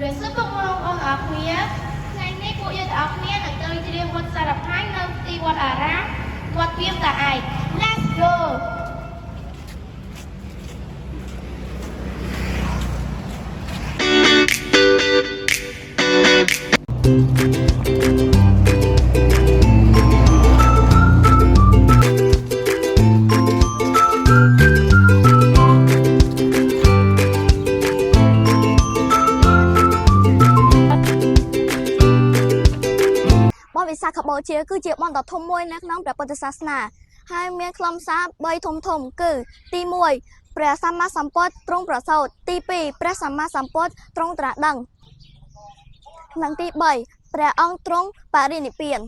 ម្រាបសួរពុកម៉ែបងប្អូនទាំងអស់គ្នាថ្ងៃនេះពួកយើងទាំងអស់គ្នានឹងទៅច្រៀងបទសារផាយនៅទីវត្តអារាមវត្តពាមតាឯក Let's go. បុណ្យវិសាខបូជាគឺជាបុណ្យដ៏ធំមួយនៅក្នុងព្រះពុទ្ធសាសនាហើយមានខ្លឹមសារ3ធំធំគឺទី1ព្រះសម្មាសម្ពុទ្ធទ្រង់ប្រសូតទី2ព្រះសម្មាសម្ពុទ្ធទ្រង់ត្រាស់ដឹងនិងទី3ព្រះអង្គទ្រង់បរិនិព្វាន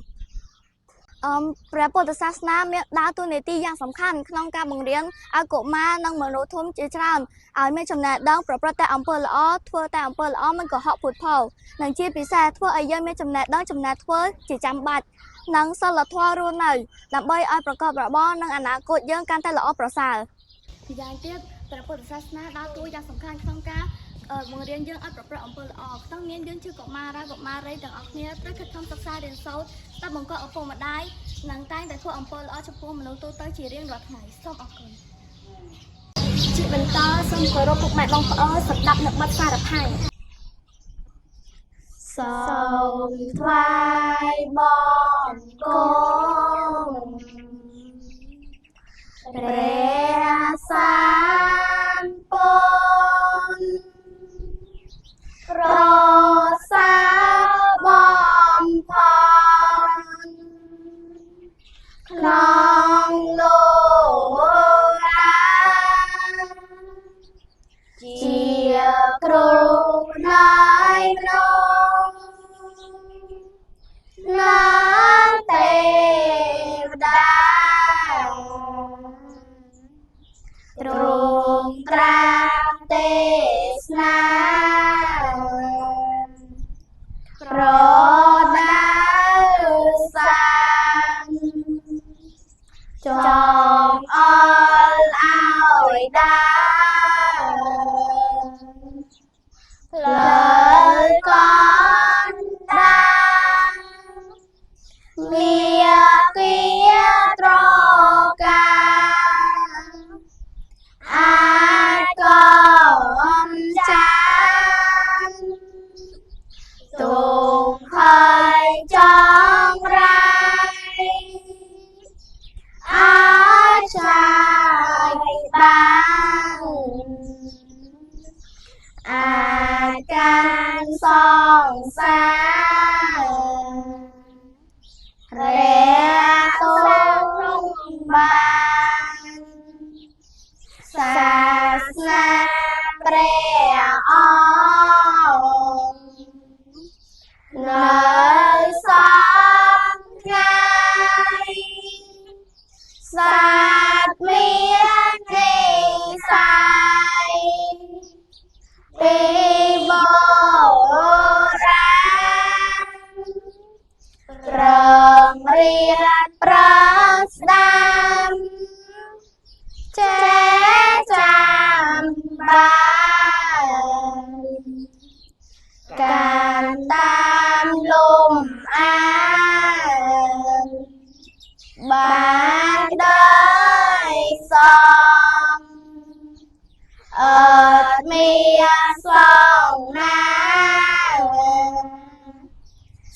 អមព្រះពុទ្ធសាសនាមានដើរតួនាទីយ៉ាងសំខាន់ក្នុងការបង្រៀនឲ្យកុមារនិងមនុស្សធំជាច្រើនឲ្យមានចំណេះដឹងប្រព្រឹត្តតែអំពើល្អធ្វើតែអំពើល្អមិនកុហកភូតផល និងជាពិសេសធ្វើឲ្យយើងមានចំណេះដឹងចំណេះធ្វើជាចាំបាច់និងសិលធម៌រស់នៅដើម្បីឲ្យប្រកបរបរនិងអនាគតយើងកាន់តែល្អប្រសើរម្យ៉ាងទៀតព្រះពុទ្ធសាសនាដើរតួយ៉ាងសំខាន់ក្នុងការបង្រៀនយើងឲ្យប្រព្រឹត្តអំពើល្អក្នុងនាមយើងជាកុមារាកុមារីទាំងអស់គ្នាត្រូវខិតខំសិក្សារៀនសូត្រស្ដាប់បង្គាប់ឪពុកម្ដាយនិងតែងតែធ្វើអំពើល្អចំពោះមនុស្សទូទៅជារៀងរាល់ថ្ងៃសូមអរគុណ ជាបន្តសូមគោរពពុកម៉ែបងប្អូនស្ដាប់នៅបទសារផាយ សូមថ្វាយបង្គំព្រះសម្ពុទ្ធប្រសាបំផនក្នុងលោកជាគ្រូណៃក្នុងណាទេវតាទ្រង់ត្រាស់ទេសនាប្រដៅសានចងអល់ឲ្យដើរផ្លូវកណ្ដាលមាគាត្រកាអាចកំចានទុកហើយចងរៃអាចចាយបាន អាចកាន់សង្សាររះទុំបានសាសនាព្រះអង្គនៅសពថ្ងៃសត្វមាននិស័យ ពីបុរាណប្រងរៀនប្រស្ដាំចេះចាំបានការតាមលំអានបានដោយសំ អត់មានសងណា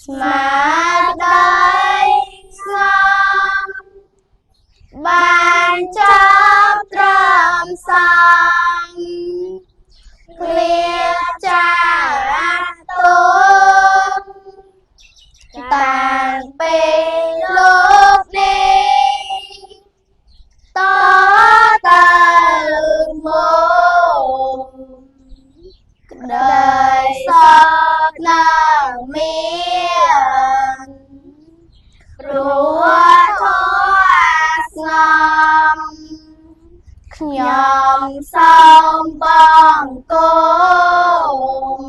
ស្មារតីស្ងំបានចាប់ត្រឹមសំគ្លៀចាទុកតាំងពីលោកនេះ តទៅមកក្តីសោកនឹងមានព្រោះធម៌ស្ងំខ្ញុំសូមបង្គំ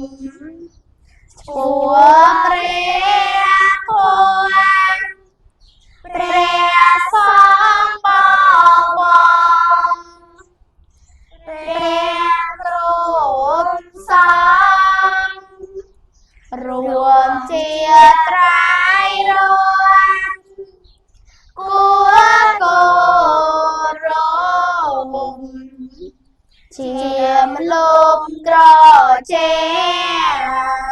ចំពោះព្រះធម៌ ព្រះសម្បវរព្រះទ្រង់សង្ឃ ជាត្រៃរតគួគោរមជាមលុបក្រចេ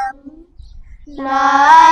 មនៅ